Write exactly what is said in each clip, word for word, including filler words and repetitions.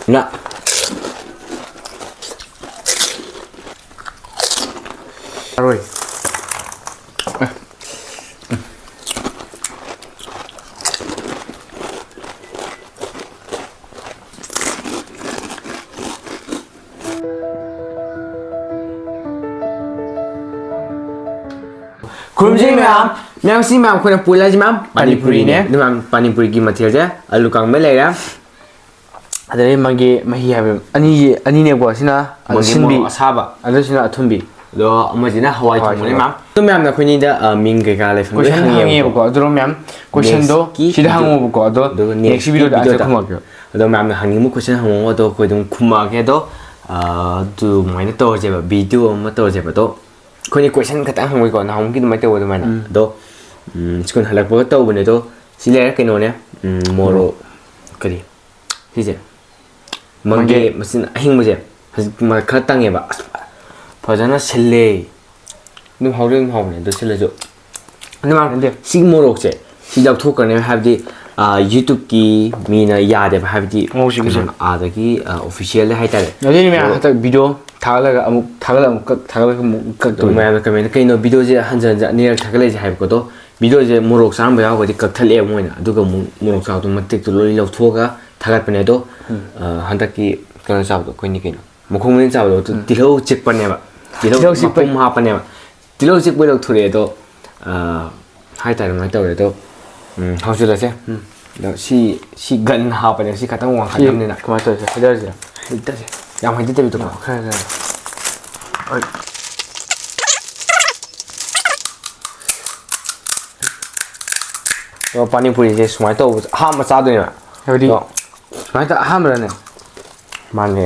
ꯅ ꯑꯔꯣꯏ꯫ ꯈꯨꯔꯨꯝꯖꯔꯤ ꯃꯌꯥꯝ꯫ ꯃꯌꯥꯝ, ꯁꯤ ꯃꯌꯥꯝ ꯑꯩꯈꯣꯏꯅ ꯄꯨꯜꯂꯁꯤ ꯃꯌꯥꯝ ꯄꯥꯅꯤꯄꯨꯔꯤꯅꯦ꯫ ꯄꯥꯅꯤꯄꯨꯔꯤꯅꯦ꯫ ꯑꯗꯨ ꯃꯌꯥꯝ ꯄꯥꯅꯤꯄꯨꯔꯤꯒꯤ ꯃꯊꯦꯜꯁꯦ ꯑꯂꯨ ꯀꯥꯡꯃꯦꯠ ꯂꯩꯔꯦ꯫ ꯑꯗꯩ ꯃꯥꯒꯤ ꯃꯍꯤ ꯍꯥꯏꯕ ꯑꯅꯤ, ꯑꯅꯤꯅꯦꯀꯣ꯫ ꯁꯤꯅ ꯃꯥꯒꯤ ꯁꯤꯟꯕꯤ, ꯃꯣꯔꯣꯛ ꯑꯁꯥꯕ꯫ ꯑꯗꯨ ꯁꯤꯅ ꯑꯊꯨꯝꯕꯤ꯫ ꯑꯗꯣ ꯑꯃꯁꯤꯅ ꯍꯋꯥꯏ ꯍꯋꯥꯏ ꯊꯣꯡꯕꯅꯦ ꯊꯣꯡꯕ꯫ ꯃꯌꯥꯝ꯫ ꯑꯗꯨ ꯃꯌꯥꯝꯅ ꯑꯩꯈꯣꯏꯅꯤꯗ, ꯑ, ꯃꯤꯡ ꯀꯩꯀꯥ ꯂꯩꯐꯝ ꯂꯣꯏ ꯀꯣꯏꯁꯟ ꯍꯪꯉꯦꯕꯀꯣ꯫ ꯍꯪꯉꯦꯕꯀꯣ꯫ ꯑꯗꯨꯔꯣ ꯃꯌꯥꯝ, ꯀꯣꯏꯁꯟꯗꯣ ꯅꯦꯛꯁꯀꯤ ꯁꯤꯗ ꯚꯤꯗꯤꯑꯣ-, ꯍꯪꯉꯣꯕꯀꯣ꯫ ꯑꯗꯣ ꯑꯗꯨꯒ ꯅꯦꯛꯁꯀꯤ ꯅꯦꯛꯁꯀꯤ ꯚꯤꯗꯤꯑꯣꯗ ꯑꯟꯁꯔ ꯚꯤꯗꯤꯑꯣꯗ꯫ ꯈꯨꯝꯃꯛꯀꯦ꯫ ꯑꯗꯣ ꯃꯌꯥꯝꯅ ꯍꯪꯅꯤꯡꯕ ꯀꯣꯏꯁꯟ ꯍꯪꯉꯛꯑꯣ꯫ ꯑꯗꯣ ꯑꯩꯈꯣꯏ ꯑꯗꯨꯝ ꯈꯨꯝꯃꯛꯑꯒꯦ꯫ ꯑꯗꯣ, ꯑ, ꯑꯗꯨꯃꯥꯏꯅ ꯇꯧꯔꯁꯦꯕ꯫ ꯚꯤꯗꯤꯑꯣ ꯑꯃ ꯇꯧꯔꯁꯦꯕ꯫ ꯑꯗꯣ ꯑꯩꯈꯣꯏꯅ ꯀꯣꯏꯁꯟ ꯈꯛꯇꯪ ꯍꯪꯕꯩꯀꯣ, ꯅꯍꯥꯟꯃꯨꯛꯀꯤ ꯑꯗꯨꯃꯥꯏꯅ ꯇꯧꯕ ꯑꯗꯨꯃꯥꯏꯅ꯫ ꯎꯝ꯫ ꯑꯗꯣ, ꯎꯝ, ꯁ꯭ꯀꯨꯜ ꯍꯜꯂꯛꯄꯒ ꯇꯧꯕꯅꯦ꯫ ꯑꯗꯣ ꯁꯤ ꯂꯩꯔꯦ ꯀꯩꯅꯣꯅꯦ, ꯎꯝ, ꯃꯣꯔꯣꯛ, ꯎꯝ꯫ ꯀꯔꯤ? ꯁꯤꯁꯦ꯫ ꯃꯪꯒꯦ ꯃꯪꯒꯦ꯫ ꯃꯆꯤꯟ ꯑꯍꯤꯡꯕꯁꯦ꯫ ꯍꯧꯖꯤꯛ ꯃ-, ꯈꯔ ꯇꯪꯉꯦꯕ꯫ ꯑꯁ, ꯐꯖꯅ ꯁꯤꯜꯂꯦ꯫ ꯑꯗꯨꯝ ꯍꯥꯎꯗꯤ ꯑꯗꯨꯝ ꯍꯥꯎꯕꯅꯦ, ꯑꯗꯨ ꯁꯤꯜꯂꯁꯨ꯫ ꯑꯗꯨ ꯃꯥ-, ꯅꯠꯇꯦ꯫ ꯁꯤꯒꯤ ꯃꯣꯔꯣꯛꯁꯦ, ꯁꯤ ꯂꯧꯊꯣꯛꯈ꯭ꯔꯅꯦꯕ, ꯍꯥꯏꯕꯗꯤ, ꯑ, YouTube-ꯀꯤ ꯃꯤꯅ ꯌꯥꯗꯦꯕ, ꯍꯥꯏꯕꯗꯤ ꯃꯣꯔꯣꯛꯁꯤꯡꯁꯦ꯫ ꯀꯩꯅꯣ, ꯑꯥꯗꯒꯤ, ꯑ, official ꯍꯥꯏꯇꯥꯔꯦ꯫ ꯑꯗꯨꯏꯅꯦ ꯃꯌꯥꯝ ꯑꯗꯣ ꯍꯟꯗꯛ ꯚꯤꯗꯤꯑꯣ ꯊꯥꯒꯠꯂꯒ ꯑꯃꯨꯛ ꯊꯥꯒꯠꯂꯒ ꯑꯃꯨꯛ ꯀꯛ, ꯊꯥꯒꯠꯂꯒ ꯑꯃꯨꯛ ꯑꯗꯣ ꯀꯛꯇꯣꯏꯅꯦ꯫ ꯃꯌꯥꯝꯅ comment ꯀꯩꯅꯣ ꯚꯤꯗꯤꯑꯣꯁꯦ ꯍꯟꯖꯟ ꯍꯟꯖꯟ ꯑꯅꯤꯔꯛ ꯊꯥꯒꯠꯂꯛꯏꯁꯦ ꯍꯥꯏꯕꯀꯣ꯫ ꯑꯗꯣ ꯚꯤꯗꯤꯑꯣꯁꯦ ꯃꯣꯔꯣꯛ ꯆꯥꯔꯝꯕ ꯌꯥꯎꯔꯒꯗꯤ ꯀꯛꯊꯠꯂꯛꯑꯦ ꯃꯣꯏꯅ, ꯑꯗꯨꯒ ꯑꯃꯨꯛ ꯃꯣꯔꯣꯛ ꯆꯥꯕꯗꯣ ꯃꯇꯦꯛꯇꯣ ꯂꯣꯏ ꯂꯧꯊꯣꯛꯑꯒ ꯊꯥꯒꯠꯄꯅꯦ꯫ ꯑꯗꯣ, ꯎꯝ꯫ ꯑ, ꯍꯟꯗꯛꯀꯤ ꯀꯩꯅꯣ ꯆꯥꯕꯗꯣ ꯑꯩꯈꯣꯏꯅꯤ ꯀꯩꯅꯣ ꯃꯈꯣꯡ ꯃꯔꯤ ꯆꯥꯕꯗꯣ ꯎꯝ꯫ ꯇꯤꯜꯍꯧ ꯆꯤꯛꯄꯅꯦꯕ꯫ ꯇꯤꯜꯍꯧ ꯇꯤꯜꯍꯧ ꯆꯤꯛꯄꯩ꯫ ꯃꯄꯨꯝ ꯍꯥꯞꯄꯅꯦꯕ꯫ ꯇꯤꯜꯍꯧ ꯆꯤꯛꯄꯩ ꯂꯧꯊꯣꯔꯛꯑꯦ ꯑꯗꯣ, ꯑ, ꯍꯥꯏꯇꯥꯔꯦ ꯑꯗꯨꯃꯥꯏꯅ ꯇꯧꯔꯦ ꯑꯗꯣ꯫ ꯎꯝ, ꯍꯧꯖꯤꯜꯂꯁꯦ꯫ ꯎꯝ꯫ ꯑꯗꯣ ꯁꯤ, ꯁꯤ ꯒꯟ ꯍꯥꯞꯄꯅꯦ, ꯁꯤ ꯈꯇꯪ ꯁꯤ ꯋꯥꯡꯈꯠꯅꯕꯅꯤꯅ꯫ ꯀꯃꯥꯏꯅ ꯇꯧꯔꯁꯦ? ꯍꯩꯊꯔꯁꯤꯔ? ꯍꯩꯊꯁꯦ꯫ ꯌꯥꯝ ꯍꯩꯊꯗꯕꯤꯗꯀꯣ꯫ ꯌꯥꯝ ꯈꯔ, ꯈꯔ꯫ ꯍꯣꯏ꯫ ꯑꯗꯣ ꯄꯥꯅꯤꯄꯨꯔꯤꯁꯦ ꯁꯨꯃꯥꯏꯅ ꯇꯧꯕ, ꯑꯍꯥꯟꯕ ꯆꯥꯗꯣꯏꯅꯦꯕ꯫ ꯍꯥꯏꯕꯗꯤ ꯑꯗꯣ ꯁꯨꯃꯥꯏꯅ ꯇꯧ-, ꯑꯍꯥꯟꯕꯗꯅꯦ꯫ ꯃꯥꯅꯦ꯫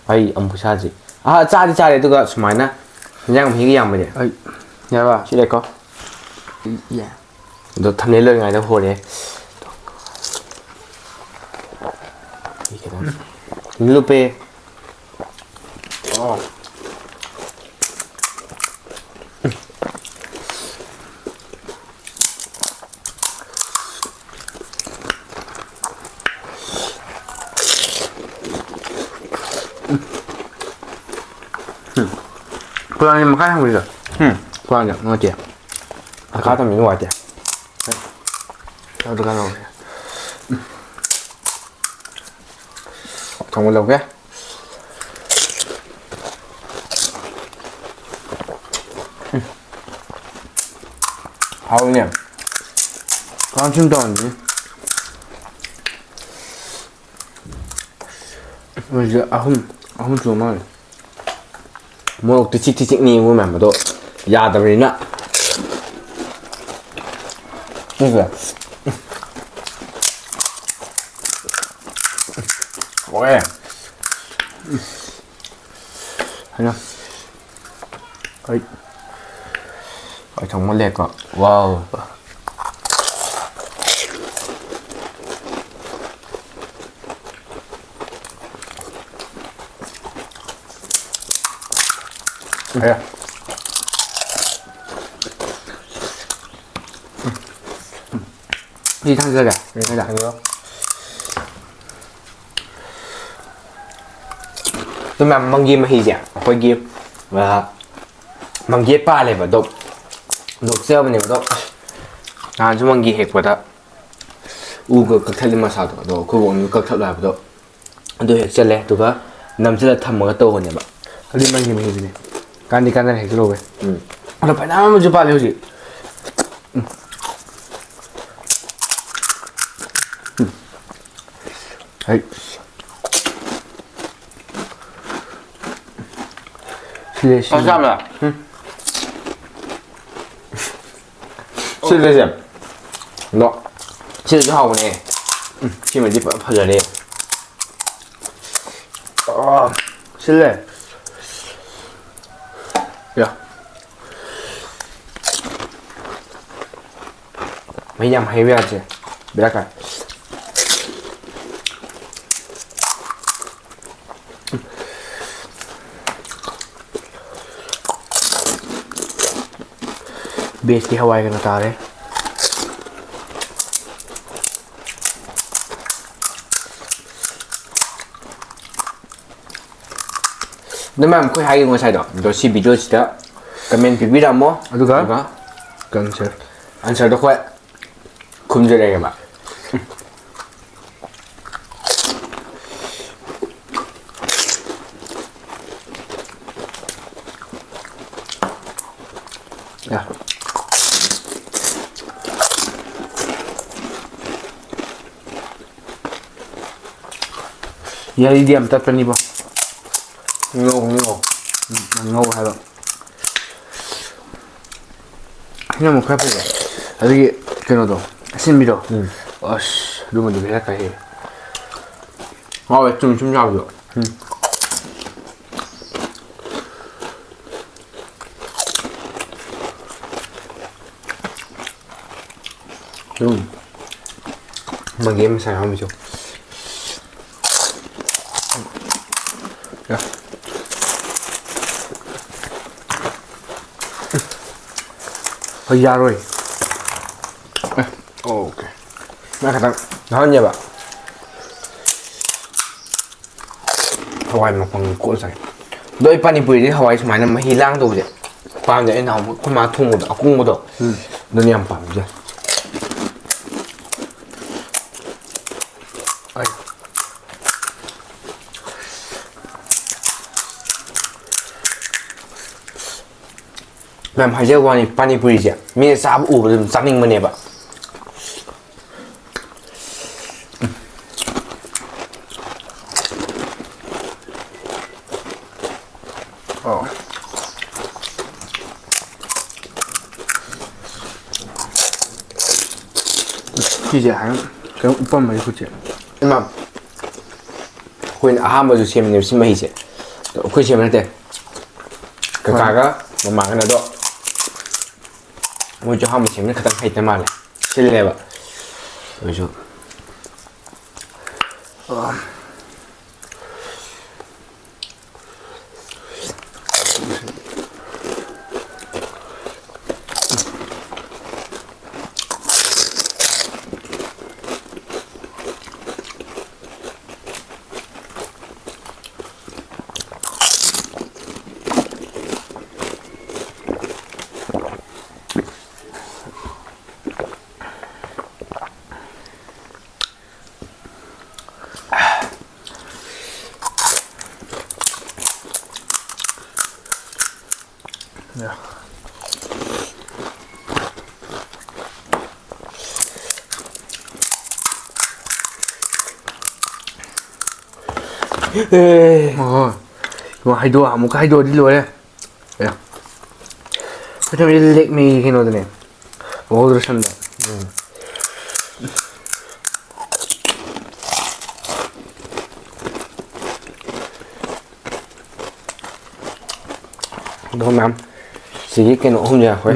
ꯑꯩ ꯑꯃꯨꯛ ꯆꯥꯗ꯭ꯔꯤ꯫ ꯑꯍ, ꯆꯥꯗꯤ ꯆꯥꯔꯦ, ꯑꯗꯨꯒ ꯁꯨꯃꯥꯏꯅ ꯍꯤꯟꯖꯥꯡ ꯃꯍꯤꯒ ꯌꯥꯝꯕꯁꯦ꯫ ꯑꯩ, ꯌꯥꯔꯕ? ꯁꯤ ꯂꯩꯀꯣ꯫ ꯌꯥ꯫ ꯑꯗꯣ thumbnail ꯑꯣꯏꯔꯤꯉꯩꯗ ꯍꯣꯔꯦ꯫ ꯁꯤ ꯈꯤꯇꯪ ꯂꯨꯞꯄꯦ꯫ ꯑꯣ꯫ ꯄꯨꯔꯥꯅꯤ ꯃꯈꯥ ꯍꯪꯕꯤꯗꯣ꯫ ꯎꯝ꯫ ꯄꯨꯔꯥꯅꯤ ꯅꯨꯡꯉꯥꯏꯇꯦ꯫ ꯃꯈꯥ ꯊꯝꯕꯤ ꯅꯨꯡꯉꯥꯏꯇꯦ꯫ ꯑꯗꯨ ꯀꯩꯅꯣ꯫ ꯊꯣꯡꯕ ꯂꯧꯒꯦ꯫ ꯍꯥꯎꯏꯅꯦ꯫ ꯀꯥꯡꯁꯤꯡ ꯇꯧꯔꯝꯃꯤꯅꯦ꯫ ꯃꯣꯏꯁꯦ ꯑꯍꯨꯝ, ꯑꯍꯨꯝ ꯁꯨ ꯃꯥꯜꯂꯦ꯫ ꯃꯣꯔꯣꯛꯇꯤ ꯆꯤꯛꯇꯤ ꯆꯤꯛꯅꯤ ꯃꯣꯏ ꯃꯌꯥꯝ ꯑꯗꯣ ꯌꯥꯗꯕꯅꯤꯅ꯫ ꯁꯤꯁꯦ꯫ ꯍꯣꯏ꯫ ꯍꯩꯅ꯫ ꯍꯣꯏ꯫ ꯍꯣꯏ, ꯊꯣꯡꯕ ꯂꯦꯛꯀꯣ꯫ ꯋꯥꯎ꯫ ꯌꯥꯔꯦ꯫ ꯁꯤ ꯊꯥꯡꯖꯔꯦ꯫ ꯊꯥꯡꯖꯔꯣ꯫ ꯑꯗꯨ ꯃꯌꯥꯝ ꯃꯪꯒꯦ ꯃꯍꯤꯁꯦ ꯑꯩꯈꯣꯏꯒꯤ, ꯑ, ꯃꯪꯒꯦ ꯄꯥꯜꯂꯦꯕ, ꯑꯗꯣ ꯂꯣꯛꯆꯕꯅꯦꯕ, ꯑꯗꯣ ꯑꯁ, ꯅꯍꯥꯟꯁꯨ ꯃꯪꯒꯦ ꯍꯦꯛꯄꯗ ꯎꯒ ꯀꯛꯊꯠꯂꯤ ꯃꯁꯥꯗꯣ, ꯑꯗꯣ ꯑꯩꯈꯣꯏ ꯕꯣꯛꯅ ꯀꯛꯊꯠꯂꯣ ꯍꯥꯏꯕꯗꯣ ꯑꯗꯨ ꯍꯦꯛꯆꯜꯂꯦ, ꯑꯗꯨꯒ ꯅꯝꯁꯤꯜꯂ ꯊꯝꯃꯒ ꯇꯧꯕꯅꯦꯕ꯫ ꯑꯗꯨ ꯃꯪꯒꯦ ꯃꯍꯤꯗꯨꯅꯦ꯫ ꯀꯥꯟꯗꯤ ꯀꯥꯟꯅꯔꯦ, ꯍꯦꯛꯇ ꯂꯧꯋꯦ꯫ ꯎꯝ꯫ ꯑꯗꯣ ꯐꯅꯌꯥꯝ ꯑꯃꯁꯨ ꯄꯥꯜꯂꯦ ꯍꯧꯖꯤꯛ꯫ ꯎꯝ꯫ ꯎꯝ꯫ ꯍꯩ꯫ ꯁꯤꯂꯦ, ꯁꯤꯂꯦ꯫ ꯆꯥꯛ ꯆꯥꯕ꯭ꯔꯥ? ꯎꯝ꯫ ꯁꯤꯜꯂꯤꯁꯦ꯫ ꯑꯗꯣ ꯁꯤꯜꯂꯤꯁꯦ ꯍꯥꯎꯕꯅꯦ꯫ ꯎꯝ, ꯁꯤꯃꯗꯤ ꯐꯖ ꯐꯖꯔꯦ꯫ ꯑꯥ, ꯁꯤꯜꯂꯦ꯫ ꯌꯥ꯫ ꯃꯍꯤ ꯌꯥꯝ ꯍꯩꯕ ꯌꯥꯗꯦ꯫ ꯕꯦꯔꯥ ꯀꯥꯏ꯫ ꯕꯦꯁꯇꯤ ꯍꯋꯥꯏꯒꯅ ꯇꯥꯔꯦ꯫ ꯑꯗꯨ ꯃꯌꯥꯝ ꯑꯩꯈꯣꯏ ꯍꯥꯏꯈꯤꯕ ꯉꯁꯥꯏꯗꯣ, ꯑꯗꯣ ꯁꯤ video ꯁꯤꯗ comment ꯄꯤꯕꯤꯔꯝꯃꯣ꯫ ꯑꯗꯨꯒ ꯑꯗꯨꯒ ꯀꯟꯁꯔ꯫ Answer ꯗꯣ ꯑꯩꯈꯣꯏ ꯈꯨꯝꯖꯔꯒꯦꯕ꯫ ꯌꯥ꯫ ꯌꯥꯔꯤꯗꯤ ꯌꯥꯝ ꯇꯠꯄꯅꯤꯕꯣ꯫ ꯉꯧ, ꯉꯧ꯫ ꯎꯝ, ꯉꯧ ꯍꯥꯏꯕ꯫ ꯁꯤꯅ ꯑꯃꯨꯛ ꯈꯔ ꯐꯩꯕ꯫ ꯑꯗꯨꯒꯤ ꯀꯩꯅꯣꯗꯣ, ꯑꯁꯤꯟꯕꯤꯗꯣ꯫ ꯎꯝ꯫ ꯑꯁ, ꯑꯗꯨꯃꯗꯤ ꯕꯦꯔꯥ ꯀꯥꯏꯍꯦ꯫ ꯍꯥꯎꯋꯦ, ꯆꯨꯝ ꯆꯨꯝ ꯆꯥꯕꯗꯣ꯫ ꯎꯝ꯫ ꯎꯝ꯫ ꯃꯪꯒꯦ ꯃꯁꯥ ꯌꯥꯎꯔꯝꯃꯤꯁꯨ꯫ ꯌꯥ꯫ ꯍꯣꯏ, ꯌꯥꯔꯣꯏ꯫ ꯑꯦ, okay꯫ ꯅꯪ ꯈꯤꯇꯪ ꯌꯥꯎꯍꯟꯒꯦꯕ꯫ ꯍꯋꯥꯏ ꯃꯄꯪ ꯀꯣꯠꯂ ꯆꯥꯏ꯫ ꯑꯗꯣ ꯑꯩ ꯄꯥꯅꯤꯄꯨꯔꯤꯗꯤ ꯍꯋꯥꯏ ꯁꯨꯃꯥꯏꯅ ꯃꯍꯤ ꯂꯥꯡꯗꯧꯕꯁꯦ ꯄꯥꯝꯗꯦ꯫ ꯑꯩ ꯅꯍꯥꯟꯃꯨꯛ ꯑꯩꯈꯣꯏ ꯃꯥ ꯊꯣꯡꯕꯗꯣ ꯑꯀꯪꯕꯗꯣ, ꯎꯝ꯫ ꯑꯗꯨꯅ ꯌꯥꯝ ꯄꯥꯝꯖꯩ꯫ ꯑꯩ ꯃꯌꯥꯝ ꯍꯥꯏꯖꯕ ꯋꯥꯅꯤ, ꯄꯥꯅꯤꯄꯨꯔꯤꯁꯦ ꯃꯤꯅ ꯆꯥꯕ ꯎꯕꯗ ꯑꯗꯨꯝ ꯆꯥꯅꯤꯡꯕꯅꯦꯕ꯫ ꯑꯣ꯫ ꯁꯤꯁꯦ ꯍꯥꯏꯅ ꯀꯩꯅꯣ ꯎꯞꯄꯝꯕꯅꯤ ꯈꯨꯠꯁꯦ꯫ ꯏꯃꯥ, ꯑꯩꯈꯣꯏꯅ ꯑꯍꯥꯟꯕꯁꯨ ꯁꯦꯝꯃꯤꯅꯦꯕ ꯁꯤ ꯃꯍꯤꯁꯦ꯫ ꯑꯗꯣ ꯑꯩꯈꯣꯏ ꯁꯦꯝꯕ ꯅꯠꯇꯦ, ꯀꯀꯥꯒ ꯃꯃꯥꯒꯅ꯫ ꯑꯗꯣ ꯃꯣꯏꯁꯨ ꯑꯍꯥꯟꯕ ꯁꯦꯝꯕꯅꯤꯅ ꯈꯤꯇꯪ ꯍꯩꯇ ꯃꯥꯜꯂꯦ, ꯁꯤꯜꯂꯦꯕ꯫ ꯑꯗꯨꯁꯨ ꯑꯦ, ꯍꯣꯏ꯫ ꯍꯣꯏ, ꯍꯩꯗꯣꯛ-, ꯑꯃꯨꯛꯀ ꯍꯩꯗꯣꯛꯑꯗꯤ ꯂꯣꯏꯔꯦ꯫ ꯑꯦ꯫ ꯃꯊꯪꯗꯤ ꯂꯦꯛꯃꯤꯒꯤ ꯀꯩꯅꯣꯗꯨꯅꯦ꯫ ꯋꯥꯍꯧꯗ꯭ꯔ ꯁꯝꯗ꯫ ꯎꯝ꯫ ꯑꯗꯨꯒ ꯃꯌꯥꯝ ꯁꯤꯒꯤ ꯀꯩꯅꯣ ꯑꯍꯨꯝꯁꯦ ꯑꯩꯈꯣꯏ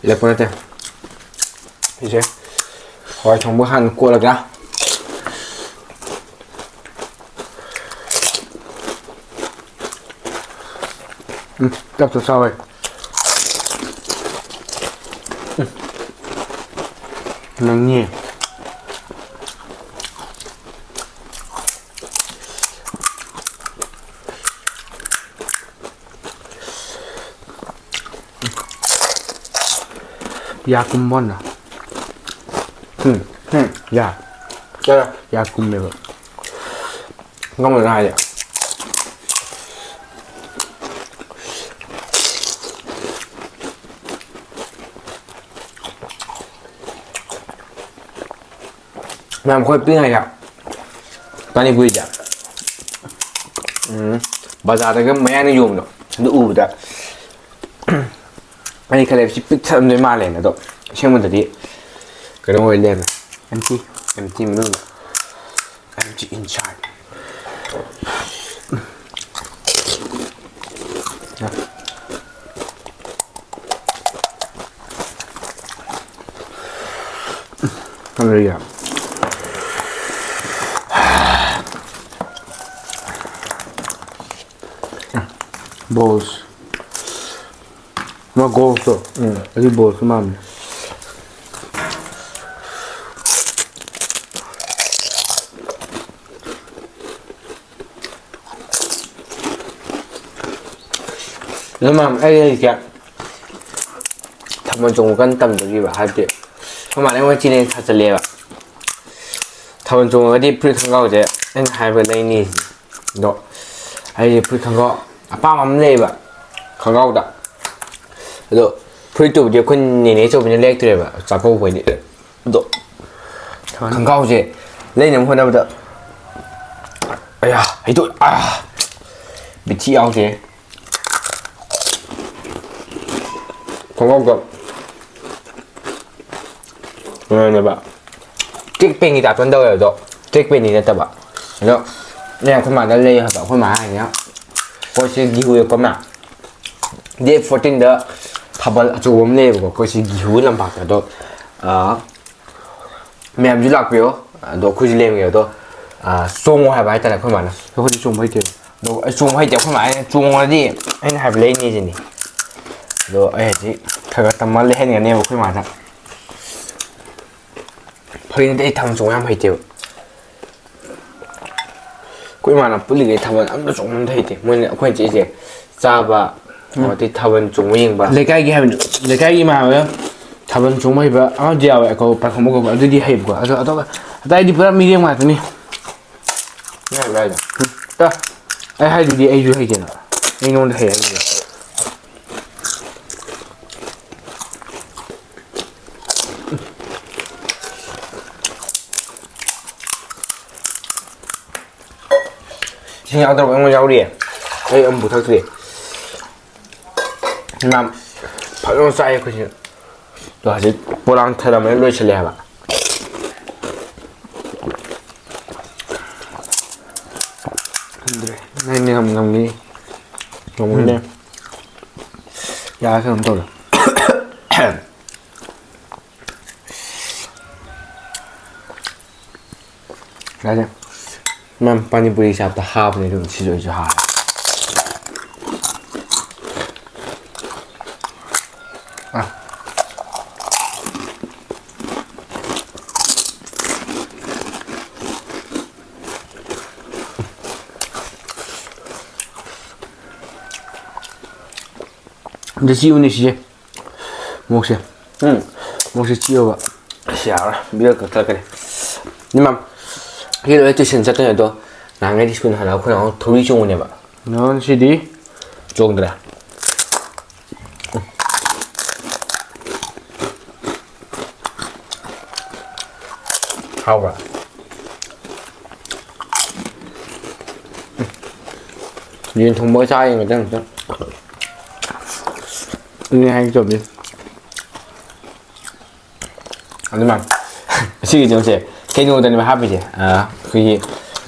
ꯏꯜꯂꯛꯄ ꯅꯠꯇꯦ꯫ ꯁꯤꯁꯦ ꯍꯋꯥꯏ ꯊꯣꯡꯕ ꯍꯥꯟꯅ ꯀꯣꯠꯂꯒ꯫ ꯎꯝ, ꯆꯞ ꯆꯞ ꯆꯥꯎꯋꯦ꯫ ꯎꯝ꯫ ꯅꯪꯉꯤ꯫ ꯌꯥ ꯀꯨꯝꯕꯅ꯫ ꯎꯝ, ꯎꯝ, ꯌꯥ꯫ ꯀꯩ? ꯌꯥ ꯀꯨꯝꯃꯦꯕ꯫ ꯉꯝꯃꯣꯏꯅ ꯍꯥꯏꯁꯦ꯫ ꯃꯌꯥꯝ ꯑꯩꯈꯣꯏ ꯄꯤꯛꯏꯉꯩꯗ ꯄꯥꯅꯤꯄꯨꯔꯤꯁꯦ, ꯎꯝ, ꯕꯖꯥꯔꯗꯒ ꯃꯌꯥꯏꯅ ꯌꯣꯟꯕꯗꯣ, ꯑꯗꯨ ꯎꯕꯗ ꯑꯩ ꯈꯜꯂꯦ, ꯁꯤ ꯄꯤꯛ ꯊꯜꯂꯝꯗꯣꯏ ꯃꯥꯜꯂꯦꯅ꯫ ꯑꯗꯣ ꯑꯁꯦꯡꯕꯗꯗꯤ ꯀꯩꯅꯣ ꯑꯣꯏ ꯂꯩꯔꯝꯃꯦ꯫ Empty꯫ Empty ꯃꯅꯨꯡꯗ꯫ Empty inside꯫ ꯈꯪꯗ꯭ꯔꯤꯌꯦ꯫ Balls꯫ ꯑꯃ goals ꯇꯣ꯫ ꯎꯝ꯫ ꯑꯗꯨ balls ꯇꯣ ꯃꯥꯟꯕꯅꯦ꯫ ꯑꯗꯨ ꯃꯌꯥꯝ ꯑꯩ ꯑꯩꯁꯦ ꯊꯥꯕꯜ ꯆꯣꯡꯕ ꯀꯟꯅ ꯇꯝꯗꯣꯔꯤꯕ, ꯍꯥꯏꯕꯗꯤ ꯑꯩꯈꯣꯏ ꯃꯥꯅ ꯑꯩꯉꯣꯟꯗ challenge ꯊꯥꯖꯜꯂꯦꯕ꯫ ꯊꯥꯕꯜ ꯆꯣꯡꯉꯒꯗꯤ ꯐꯨꯔꯤꯠ ꯈꯣꯡꯒ꯭ꯔꯥꯎꯁꯦ ꯑꯩꯅ ꯍꯥꯏꯕ ꯂꯩꯅꯤ꯫ ꯑꯗꯣ ꯑꯩꯁꯦ ꯐꯨꯔꯤꯠ ꯈꯣꯡꯒ꯭ꯔꯥꯎ ꯑꯄꯥꯝꯕ ꯑꯃ ꯂꯩꯌꯦꯕ, ꯈꯣꯡꯒ꯭ꯔꯥꯎꯗ꯫ ꯑꯗꯣ ꯐꯨꯔꯤꯠꯇꯨꯕꯨꯗꯤ ꯑꯩꯈꯣꯏ ꯅꯦꯅꯦ ꯑꯆꯧꯕꯤꯅ ꯂꯩꯔꯛꯇ꯭ꯔꯦꯕ, ꯆꯥꯛꯀꯧꯕꯩꯗꯤ꯫ ꯑꯗꯣ ꯈꯣꯡꯒ꯭ꯔꯥꯎꯁꯦ ꯂꯩꯅꯕ ꯍꯣꯠꯅꯕꯗ, ꯑꯌꯥ, ꯍꯩꯗꯣꯛ-, ꯑꯥ, ꯕꯤꯊꯤ ꯌꯥꯎꯗꯦ꯫ ꯈꯣꯡꯒ꯭ꯔꯥꯎꯗꯣ ꯀꯩꯅꯣꯅꯦꯕ, ꯇ꯭ꯔꯦꯛ ꯄꯦꯟꯒꯤ ꯇꯥꯏꯞꯇ ꯇꯧꯋꯦꯕ꯫ ꯑꯗꯣ ꯇ꯭ꯔꯦꯛ ꯄꯦꯟꯗꯤ ꯅꯠꯇꯕ꯫ ꯑꯗꯣ ꯑꯩꯅ ꯑꯩꯈꯣꯏ ꯃꯥꯗ ꯂꯩ ꯍꯥꯏꯕ, ꯑꯩꯈꯣꯏ ꯃꯥ ꯍꯥꯏꯅꯤꯅ, ꯑꯩꯈꯣꯏ ꯁꯤ ꯒꯤꯍꯨ ꯌꯦꯛꯄ ꯑꯃ, ꯗꯦꯠ ꯐꯣꯔꯇꯤꯟꯗ ꯊꯥꯕꯜ ꯑꯆꯧꯕ ꯑꯃ ꯂꯩꯌꯦꯕꯀꯣ, ꯑꯩꯈꯣꯏ ꯁꯤ ꯒꯤꯍꯨ ꯂꯝꯄꯥꯛꯇ꯫ ꯑꯗꯣ, ꯑꯥ, ꯃꯌꯥꯝꯁꯨ ꯂꯥꯛꯄꯤꯌꯣ꯫ ꯑꯗꯣ ꯑꯩꯈꯣꯏꯁꯨ ꯂꯦꯡꯉꯦ꯫ ꯑꯗꯣ, ꯑꯥ, ꯆꯣꯡꯉꯣ ꯍꯥꯏꯕ ꯍꯥꯏꯇꯥꯔꯦ ꯑꯩꯈꯣꯏ ꯃꯥꯅ꯫ ꯑꯩꯈꯣꯏꯗꯤ ꯆꯣꯡꯕ ꯍꯩꯇꯦ꯫ ꯑꯗꯣ ꯑꯩ ꯆꯣꯡꯕ ꯍꯩꯇꯦ꯫ ꯑꯩꯈꯣꯏ ꯃꯥꯅ ꯆꯣꯡꯉꯗꯤ ꯑꯩꯅ ꯍꯥꯏꯕ ꯂꯩꯅꯤ ꯁꯤꯅꯤ꯫ ꯑꯗꯣ ꯑꯩ ꯍꯧꯖꯤꯛ ꯈꯔ ꯈꯔ ꯇꯝꯃ ꯂꯩꯍꯟꯒꯅꯦꯕ ꯑꯩꯈꯣꯏ ꯃꯥꯗ꯫ ꯐꯒꯤ ꯅꯠꯇꯦ, ꯑꯩ ꯊꯥꯕꯜ ꯆꯣꯡꯕ ꯌꯥꯝ ꯍꯩꯇꯦꯕ꯫ ꯑꯩꯈꯣꯏ ꯏꯃꯥꯅ ꯄꯨꯜꯂꯤꯉꯩ ꯊꯥꯕꯜ ꯑꯝꯇ ꯆꯣꯡꯕ ꯑꯝꯇ ꯍꯩꯇꯦ꯫ ꯃꯣꯏꯅ, ꯑꯩꯈꯣꯏ ꯆꯦꯁꯦ ꯆꯥꯕ, ꯎꯝ꯫ ꯑꯗꯩ ꯊꯥꯕꯜ ꯆꯣꯡꯕ ꯌꯦꯡꯕ꯫ ꯂꯩꯀꯥꯏꯒꯤ ꯍꯥꯏꯕꯅꯤ, ꯂꯩꯀꯥꯏꯒꯤ ꯏꯃꯥꯟꯅꯕ ꯊꯥꯕꯜ ꯆꯣꯡꯕ ꯍꯩꯕ ꯑꯃꯗꯤ ꯌꯥꯎꯋꯦ, ꯑꯩꯈꯣꯏ ꯄꯥꯏꯈꯣꯝꯕ ꯀꯧꯕ, ꯑꯗꯨꯗꯤ ꯍꯩꯕꯀꯣ꯫ ꯑꯗꯣ ꯑꯇꯣꯞꯄ ꯑꯇꯩꯗꯤ ꯄꯨꯔꯥ ꯃꯤꯔꯦꯝ ꯉꯥꯛꯇꯅꯤ꯫ ꯅꯪ ꯍꯩꯕ꯭ꯔꯥ ꯍꯥꯏꯁꯦ? ꯎꯝ꯫ ꯇ-, ꯑꯩ ꯍꯥꯏꯗꯨꯗꯤ ꯑꯩꯁꯨ ꯍꯩꯇꯦꯅ꯫ ꯑꯩꯉꯣꯟꯗ ꯍꯩ ꯍꯥꯏꯗꯨꯗꯤ꯫ ꯏꯁꯤꯡ ꯌꯥꯎꯗ꯭ꯔꯕ ꯑꯩꯉꯣꯟꯗ ꯌꯥꯎꯔꯤꯌꯦ꯫ ꯑꯩ ꯑꯃꯨꯛ ꯊꯛꯇ꯭ꯔꯤ꯫ ꯌꯥꯝ ꯐꯖꯅ ꯆꯥꯏ ꯑꯩꯈꯣꯏꯁꯦ꯫ ꯑꯗꯣ ꯍꯧꯖꯤꯛ ꯄꯣꯂꯥꯡ ꯊꯔꯝꯃꯦ, ꯂꯣꯏꯁꯤꯜꯂꯦ ꯍꯥꯏꯕ꯫ ꯈꯪꯗ꯭ꯔꯦ꯫ ꯅꯪ ꯉꯝ-, ꯉꯝꯒꯅꯤ꯫ ꯉꯝꯒꯅꯤ꯫ ꯎꯝ꯫ ꯌꯥꯔꯦ, ꯀꯩꯅꯣꯝ ꯇꯧꯔꯦ꯫ ꯌꯥꯔꯦ꯫ ꯃꯌꯥꯝ ꯄꯥꯅꯤꯄꯨꯔꯤ ꯆꯥꯕꯗ ꯍꯥꯕꯅꯦ ꯑꯗꯨꯝ, ꯁꯤꯁꯨ ꯑꯩꯁꯨ ꯍꯥꯔꯦ꯫ ꯑ꯫ ꯑꯝꯇ ꯆꯤꯛꯎꯅꯦ ꯁꯤꯁꯦ꯫ ꯃꯣꯔꯣꯛꯁꯦ꯫ ꯎꯝ꯫ ꯃꯣꯔꯣꯛꯁꯦ ꯆꯤꯛꯑꯕ꯫ ꯑꯁ, ꯌꯥꯔꯔꯣꯏ꯫ ꯕꯤꯌꯔ ꯀꯛꯊꯠꯀꯅꯤ꯫ ꯏꯃꯥ, ꯑꯩ ꯂꯣꯏ ꯇꯨꯏꯁꯟ ꯆꯠꯇꯣꯏꯅꯦ ꯑꯗꯣ, ꯅꯍꯥꯟꯈꯩꯗꯤ ꯁ꯭ꯀꯨꯜ ꯍꯜꯂꯛꯑꯒ ꯑꯩꯈꯣꯏ ꯅꯍꯥꯟ ꯊꯧꯔꯤ ꯆꯣꯡꯕꯅꯦꯕ꯫ ꯅꯍꯥꯟ ꯁꯤꯗꯤ? ꯆꯣꯡꯗ꯭ꯔꯦ꯫ ꯍꯥꯎꯕ꯭ꯔꯥ? ꯌꯦꯟ ꯊꯣꯡꯕꯒ ꯆꯥ ꯌꯦꯡꯒꯗ꯭ꯔꯥ ꯑꯝꯇ? ꯑꯗꯨꯅꯦ ꯍꯥꯏꯒꯦ ꯇꯧꯕꯅꯤ꯫ ꯑꯗꯨꯃꯥꯏꯅ ꯁꯤꯒꯤ ꯆꯦꯡꯁꯦ ꯀꯩꯅꯣꯗꯅꯦꯕ ꯍꯥꯞꯄꯤꯁꯦ, ꯑꯩꯈꯣꯏꯒꯤ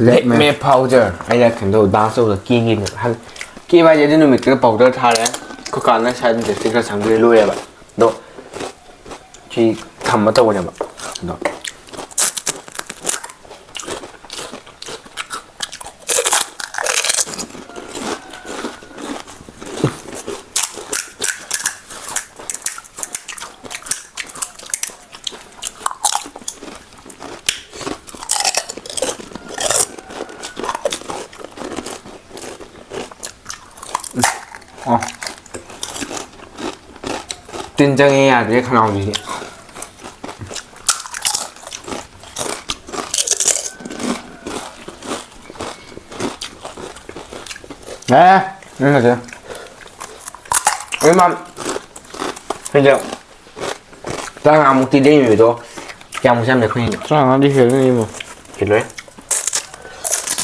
ꯂꯦꯛꯃꯦ꯫ ꯂꯦꯛꯃꯦ ꯄꯥꯎꯗꯔ꯫ ꯑꯩꯅ ꯀꯩꯅꯣ ꯇꯧꯕ, ꯗꯥꯟꯁ ꯇꯧꯕꯗ ꯀꯦꯒꯦꯅꯦꯕ꯫ ꯍꯥꯏ-, ꯀꯦꯕ ꯍꯥꯏꯁꯦ ꯑꯗꯨ ꯅꯨꯃꯤꯠꯇꯨꯗ ꯄꯥꯎꯗꯔ ꯊꯥꯔꯦ꯫ ꯑꯩꯈꯣꯏ ꯀꯥꯟꯅ ꯁ꯭ꯋꯥꯏꯗ ꯇꯦꯁꯇꯤꯡ ꯈꯔ ꯆꯪꯕꯤꯔ ꯂꯣꯏꯔꯦꯕ꯫ ꯑꯗꯣ ꯁꯤ ꯊꯝꯕ ꯇꯧꯕꯅꯦꯕ꯫ ꯑꯗꯣ ꯑꯣ꯫ ꯇꯤꯟ ꯆꯪꯉꯦ ꯌꯥꯗ꯭ꯔꯦ ꯈꯅꯥꯎꯁꯤꯗꯤ꯫ ꯑꯦ, ꯎꯝ, ꯅꯠꯇꯦ꯫ ꯏꯃꯥ, ꯁꯤꯗ ꯇꯔꯥꯃꯉꯥꯃꯨꯛꯇꯤ ꯂꯦꯝꯃꯤꯕꯗꯣ ꯀꯌꯥꯃꯨꯛ ꯆꯥꯝꯗ ꯑꯩꯈꯣꯏꯅ? ꯇꯔꯥꯃꯉꯥꯗꯤ ꯍꯦꯜꯂꯅꯤ ꯏꯕꯣ꯫ ꯍꯦꯜꯂꯣꯏ꯫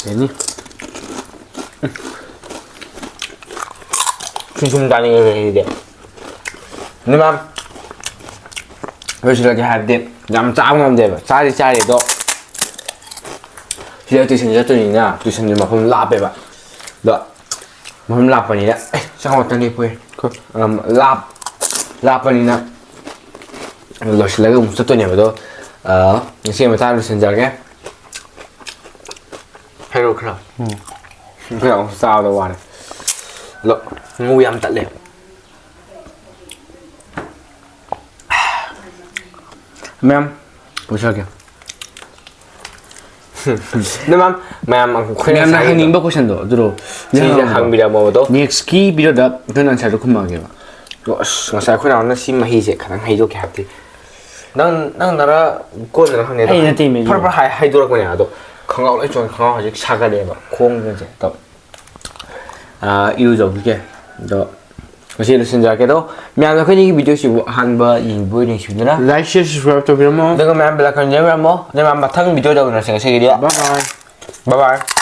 ꯍꯦꯜꯂꯅꯤ꯫ ꯁꯨꯝ ꯁꯨꯝ ꯆꯥꯅꯤꯡꯉꯦ ꯁꯤꯗꯤ꯫ ꯑꯗꯨꯅ ꯂꯣꯏꯁꯤꯜꯂꯒꯦ ꯍꯥꯏꯕꯗꯤ ꯌꯥꯝ ꯆꯥꯕ ꯉꯝꯗꯦꯕ꯫ ꯆꯥꯗꯤ ꯆꯥꯔꯤ ꯑꯗꯣ ꯁꯤꯗ ꯇꯨꯏꯁꯟ ꯆꯠꯇꯣꯏꯅꯤꯅ ꯇꯨꯏꯁꯟꯁꯦ ꯃꯐꯝ ꯂꯥꯞꯄꯦꯕ꯫ ꯑꯗꯣ ꯃꯐꯝ ꯂꯥꯞꯄꯅꯤꯅ, ꯑꯦ, ꯆꯪꯉꯛꯇꯅꯤ ꯄꯨꯏ꯫ ꯈꯣ-, ꯑꯝ, ꯂꯥꯞ-, ꯂꯥꯞꯄꯅꯤꯅ ꯂꯣꯏꯁꯤꯜꯂꯒ ꯑꯃꯨꯛ ꯆꯠꯇꯣꯏꯅꯦꯕ꯫ ꯑꯗꯣ, ꯑ, ꯉꯁꯤ ꯃꯇꯥꯡ ꯂꯣꯏꯁꯤꯟꯖꯔꯒꯦ꯫ ꯍꯥꯏꯔꯛꯑꯣ ꯈꯔ꯫ ꯎꯝ꯫ ꯈꯔ ꯑꯃꯨꯛ ꯆꯥꯕꯗ ꯋꯥꯔꯦ꯫ ꯑꯗꯣ ꯉꯨ ꯌꯥꯝ ꯇꯠꯂꯦ꯫ ꯃꯌꯥꯝ ꯄꯨꯊꯔꯛꯀꯦ꯫ ꯑꯗꯨ ꯃꯌꯥꯝ, ꯃꯌꯥꯝ ꯑꯩꯈꯣꯏꯅ ꯃꯌꯥꯝꯅ ꯉꯁꯥꯏꯒꯤꯗꯣ ꯍꯪꯅꯤꯡꯕ questionꯗꯣ ꯑꯗꯨꯗꯣ ꯁꯤꯁꯦ ꯍꯪꯉꯣꯕ꯫ ꯍꯪꯕꯤꯔꯝꯃꯣꯕꯗꯣ꯫ Nextꯀꯤ videoꯗ ꯑꯩꯈꯣꯏꯅ answerꯗꯣ ꯈꯨꯝꯃꯛꯑꯒꯦꯕ꯫ ꯑꯗꯣ ꯑꯁ, ꯉꯁꯥꯏ ꯑꯩꯈꯣꯏ ꯅꯥꯎꯅ ꯁꯤ ꯃꯍꯤꯁꯦ ꯈꯤꯇꯪ ꯍꯩꯗꯣꯛꯀꯦ ꯍꯥꯏꯕꯗꯤ, ꯅꯪ, ꯅꯪꯅꯔ ꯀꯣꯟꯅꯔ ꯈꯪꯗꯦ, ꯑꯗꯣ ꯑꯩ ꯅꯠꯇꯦ, ꯃꯤ꯫ ꯐꯔ ꯐꯔ ꯍꯥꯏ-, ꯍꯩꯗꯣꯔꯛꯄꯅꯦ꯫ ꯑꯗꯣ ꯈꯪꯒꯥꯎ ꯂꯣꯏ ꯆꯣꯠꯂꯦ, ꯈꯪꯒꯥꯎ ꯍꯧꯖꯤꯛ ꯁꯥꯒꯠꯂꯛꯑꯦꯕ, ꯈꯣꯡꯒꯁꯦ꯫ ꯑꯗꯣ, ꯑꯥ, ꯏꯔꯨꯖꯧꯈꯤꯒꯦ꯫ ꯑꯗꯣ ꯉꯁꯤ ꯂꯣꯏꯁꯤꯟꯖꯔꯛꯀꯦ꯫ ꯑꯗꯣ ꯃꯌꯥꯝꯅ ꯑꯩꯈꯣꯏꯒꯤ ꯚꯤꯗꯤꯑꯣꯁꯤꯕꯨ ꯑꯍꯥꯟꯕ ꯌꯦꯡꯕꯤꯕ ꯑꯣꯏꯅ ꯅꯨꯡꯁꯤꯕꯤꯗꯨꯅ Like, share, subscribe ꯇꯧꯕꯤꯔꯝꯃꯣ꯫ ꯑꯗꯨꯒ ꯃꯌꯥꯝ ꯕꯦꯜ ꯑꯥꯏꯀꯟ ꯌꯦꯡꯕꯤꯔꯝꯃꯣ꯫ ꯑꯗꯨꯒ ꯃꯌꯥꯝ ꯃꯊꯪ ꯚꯤꯗꯤꯑꯣꯗ ꯎꯅꯔꯁꯦ꯫ ꯉꯁꯤꯒꯤꯗꯤ Bye bye. Bye bye꯫